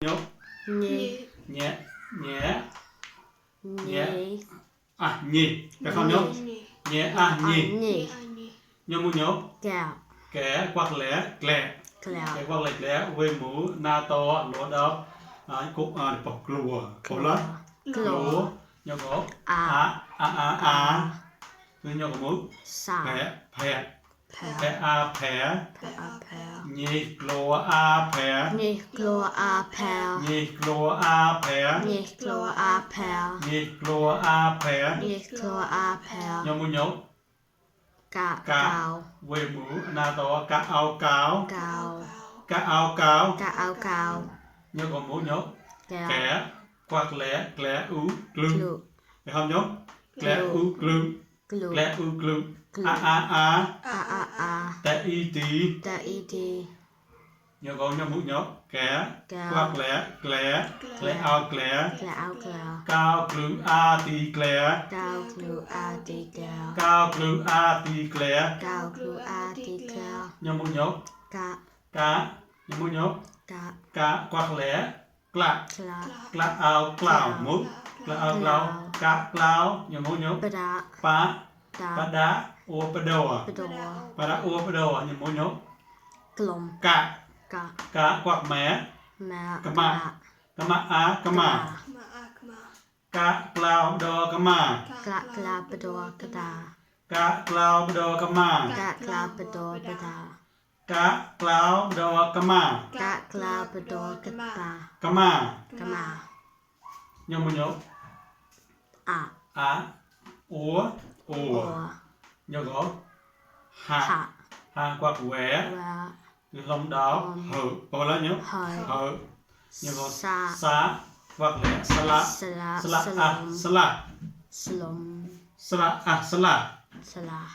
nhớ nhị nhẹ nhẹ nhẹ nhị nhị phải không nhớ nhẹ nhị nhị nhớ mu nhớ kẹo kẻ quạt lẻ lẻ kẹo kẻ quạt lẻ lẻ quê mũ na to lúa đớp cục bọc lúa cổ lót lúa nhớ có tôi nhớ có mũ sa phè phè phèo phè phè phèo nhị lúa phè nhị cua phèo nhị lúa phè nhị cua phèo nhị lúa phè nhị cua phèo nhớ mu nhớ cà cá cào quê mũ na to cá ao cáo cào cá ao cáo cà ao cào nhớ còn mũ nhớ kẹo kẻ quạt lẻ lẻ ú lưng lụ phải không nhớ lẻ ú lưng lụ lẻ ú lưng a tè y tí ta y đi nhớ còn nhớ mũ nhớ kẻ kẹo quạt lẻ lẻ lẻ ao lẻ là ao kẹo cao lưng tí lẻ cao lụ đi kẹo cao lưng tí lẻ cao lụ đi kẹo nhớ mũ nhớ cá cá nhớ mũ nhớ cá cá quạt lẻ lạ là lạ ao cào mút lạ ao cào cá cào nhớ mũ nhớ beda pa đá pada ua padoa bedo pada ua padoa như mỗi nhớ glom cả cá cá quạt mé mẹ Kama. kama cá cloud do kama cá bedo kada cá cloud do kama cá bedo beda cá cloud do kama cá bedo kada kama kama như mỗi nhớ ua ủa nhớ có hạ hạ hạ quạt quẻ và lông đó hở bao lá nhớ hơi hở như có sa xá quạt lẻ sala sala sala salom sala salom sala sala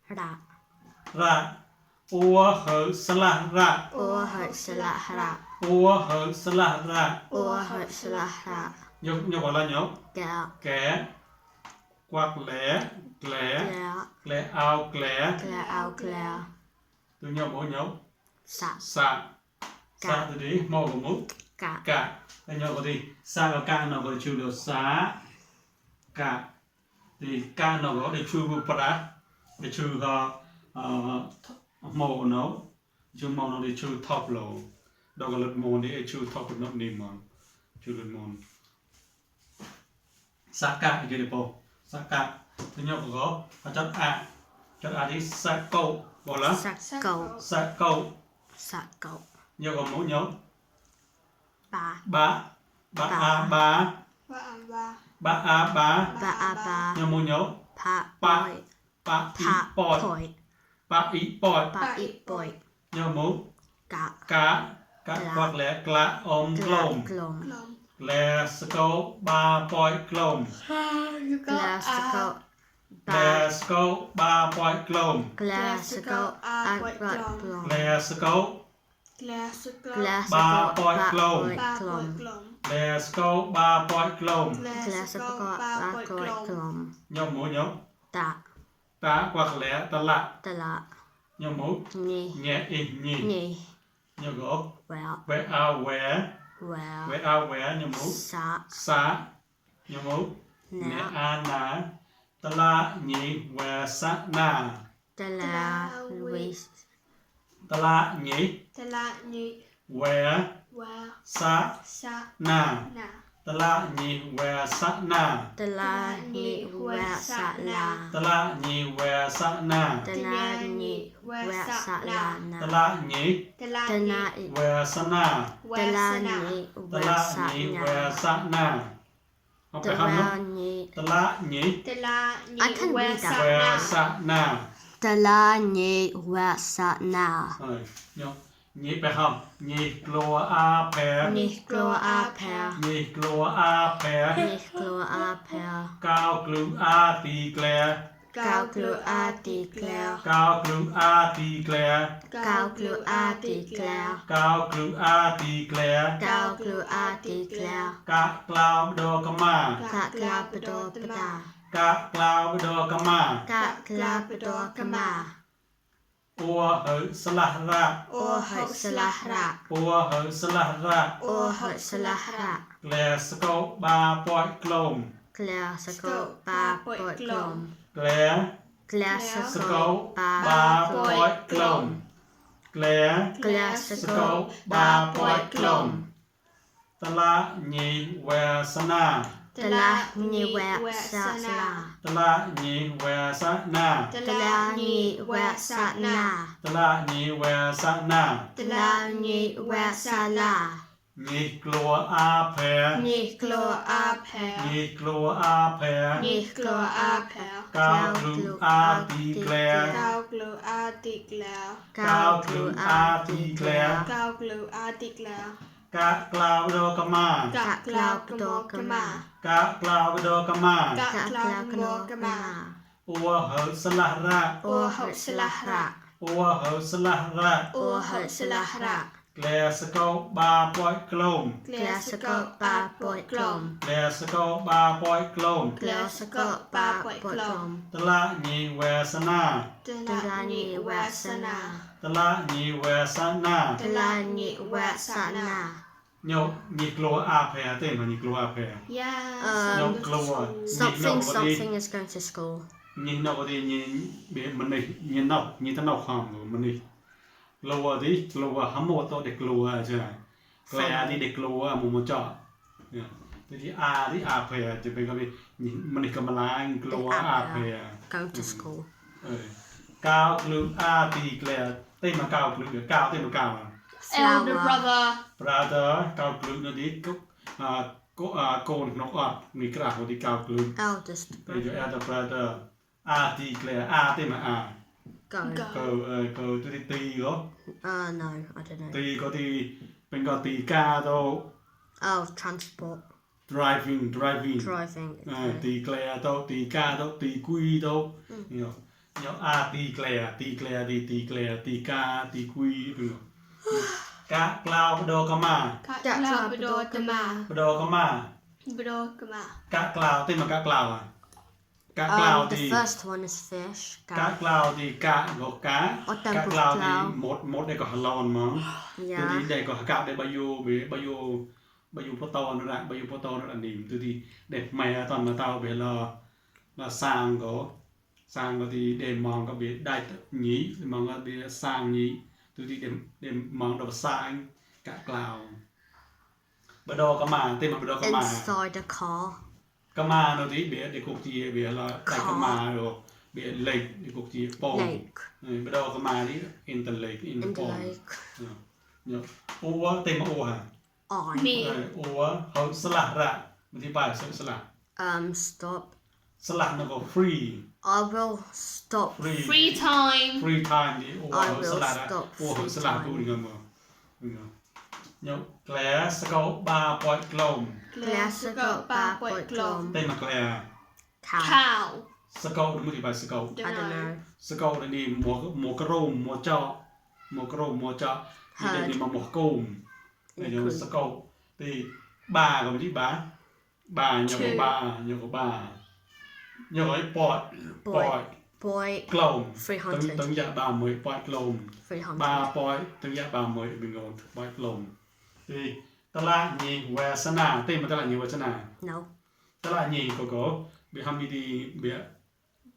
ra ra ua hở sala ra ủa hơi sala ra ua hở sala ra ủa hơi sala ra như gọi là nhớ kẹo kẻ quạt lẻ lẻ kẹo lẻ ao lẻ kẹo ao kẹo tôi nhớ mỗi nhớ sa sa sa từ đi mò của mút cả cả tôi nhớ có gì sa và ca nó có chịu được xá cả thì ca nó có để chui vào para để chui màu nó chui màu nó để chui top lầu đâu có lật màu để chui top nó niềm mà chui lật màu Saka cái gì bộ Saka thứ nhất có chất đi Sako bỏ lá sa cậu nhiều có mẫu nhớ ba ba nhiều mẫu nhớ pa pa boy pa ý poi pa ít boy nhiều mẫu cả cá quạt lẻ cá glom glom lẻ Sako ba poi glom classical lẻ Sako ba poi glom classical glom lẻ Sako classical glom lẻ Sako ba poi glom classical glom nhiều mẫu nhớ ta ta quạt lẻ ta lạ ta la nhiều mẫu nhị nhẹ nhị nhị nhiều gỗ well vẽ ao vẽ nhiều mẫu sa xá nhiều mẫu nhẹ na na ta la nhị vẽ sa na ta la Luis ta la nhị vẽ sa na ta la nhị vẽ sa na ta la nhị wa sa la ta la nhị vẽ sa na ta la nhị wa sa la ta na la nhị ta la vẽ sa na ta la nhị ta wa la sa nhị na vẽ sa na không ta phải không la nhớ nhị ta la nhị I can read that. vẽ sa na ta la nhị wa sa na rồi nhớ nhị phải không nhị lúa phe nhị cua pèo nhị lúa phe nhị cua pèo cao lưng tí lẻ cao cua đi cleo cao lưng tí lẻ cao cua đi cleo cao lưng tí lẻ cao cua đi cleo cá cloud do kama cá cleo bedo beda cá cloud do kama cá cleo bedo kama ua hở slah ra Or hurt Salah. ua hở slah ra Or hurt Salah. lè scâu ba poi clom Clear Sako Ba Boy Glom. lè Clear scâu Sako ba Ba poi clom lè Clear scâu Sako ba poi clom tala nhì que sana Tala Ni Wet Satla. tala nhì que sa na Tala Ni Wet Satna. tala nhì que sa na Tala Ni Wet Sala. nhì clua a phe Ni Glo Apel. nhì clua a phe Ni Glo Apel. cao lu a ti gle Cao glue article. cao lu a ti gle Cao glue article. ka clau do kama Gak Lau Kdo Kama. ka clau do kama Gak Gak lau Lau mo Kdo kama. Kama. ua hở slah ra Or hurt Salah. ua hở slah ra Or hurt Salah. gle scâu ba poi clom Clear Sako Ba Boy Glom. gle scâu ba poi clom Clear Sako Ba Boy Glom. tala nhì que sana Tala Ni Wet Sana. tala nhì que sa na Tala Ni Wet Satna. nhậu nhì clua a phe tên mà nhì clua a phe Yes. nhậu clua Something is going to school. nhìn nào thì nhìn bị mình này nhìn nào nhìn ta nào không rồi mình này clua thì clua hâm mộ tôi để clua chứ clea thì để clua một chợ thì a thì a pheจะเป็นก็เป็นmình này cầm lá clua a phe Going to school. ก้าวคลืออาตีเกลียเต้นมาก้าวคลือก้าวเต้นมาก้าว Elder brother. brother ก้าวคลือนั่นดิก็โกนนกอดมีกระดาษที่ก้าวคลือ Eldest ไปอยู่ brother. elder brother อาตีเกลียอาเต้นมาอา Go. เกิดตัวที่ตีก็ No, I don't know. ตีก็ตีเป็นก็ตีก้าโต Oh, transport. driving Driving. ตีเกลียโตตีก้าโตตีกุยโตนี่เนาะอาตีเกลียตีเกลียตีเกลียตีก้าตีกุยเป็น กะกล่าวบดอกมา Gak lau bedo kama. บดอกมา Bedo kama. กะกล่าวเต้นมากะกล่าวอ่ะกะกล่าว The ดี first one is fish. กะกล่าวดีกะบอกกะ อ๋อแต่ กะกล่าวดี กล่าว หมดได้ก็ฮลอนมั้งตัวนี้ Yeah. ได้ก็กะได้บายูพอตอนนั่นแหละบายูพอตอนนั่นอันนี้ตัวที่เด็กแม่ตอนมาเตาเบลาสร้างก็ที่เด่นมองก็เบได้หนีมองก็เบสร้างหนีตัวที่เด่นมองเราสร้างกะกล่าวบดอกมาเต้นมาบดอกมา Inside a car. ก็มาโนที่เบียเด็กกุกจีเบียเราได้ก็มาโรเบียเล็กเด็กกุกจีปอง Lake. ไปดอกก็มาที่อินเตอร์เล็กอิน In ป the อง lake. เนี่ยโอวะเต็มโอฮะ I. Me. โอวะเขาสลัดระมันที่ป้ายสลัด Stop. สลัดนั่นก็ free I will stop. Free time. free time นี่โอวะ I will สลัดอะ stop โอวะ free สลัด time ดูนี่กันมั้งเนี่ยแกลสเกาบาปอยกลม Classical Ba Boy Glom. เต้นมาแกล Cow. Cow. สเกาดูมันที่ป้ายสเกา I don't know. สเกาในนี้หมวกระโรมหมวกเจาะหมวกระโรมหมวกเจาะที่ในนี้มาหมวกกุ้งในนี้สเกาที่บากับที่บาอย่างกับบาอย่างกับไอ้ปอด Boy. กลม 300. ตั้งยาบาเมยปอดกลมบา 300. ปอยตั้งยาบาเมยเป็นงปอดกลมที่ตลาดยิงเวสนาเต้มาตลาดยิงเวสนา No. ตลาดยิงก็เบียทำดีเบีย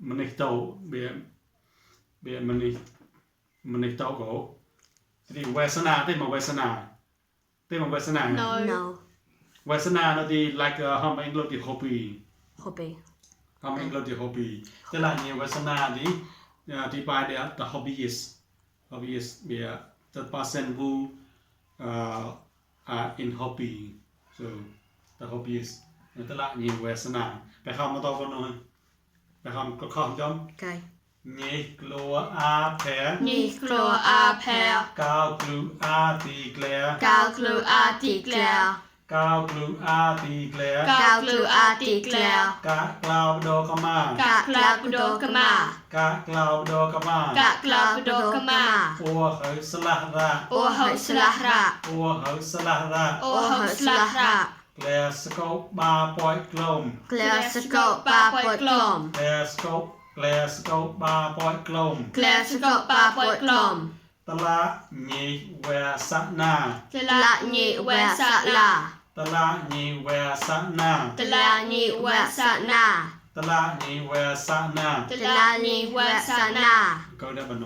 มันในโตเบียมันในโตก็ที่เวสนาเต้มาเวสนา No. No. เวสนาเราดี like ทำเองเราดี hobby Hobby. ทำเองเราดี hobby ตลาดยิงเวสนาดีที่ไปเดีย the hobbyist เบีย the person who are in hobby so the hobbyist ตลาดยิงเวสนาไปเข้ามาต่อกันหน่อยไปเข้าก็เข้าจอม Okay. นี่กลัวอาแผล Ni glo apel. ก้าวกลัวอาตีแกล Gau glue article. ก้าวกลัวอาตีแกล Gau glue article. กะกล่าวดอกมา Gak lau bedo kama. กะกล่าวดอกมา Gak lau bedo kama. อัวเหยสละระ O ho selahra. อัวเหยสละระ O ho selahra. แกลสกอบาปอยกลม Classical Ba Boy Glom. แกลสกอบ lè câu ba poi clom Klea Sako Pa Poi Klom. tala nhị ve sa na La nhị ve sa la. tala nhị ve sa na La nhị ve sa na. tala nhị ve sa na La nhị ve sa na. câu đã bận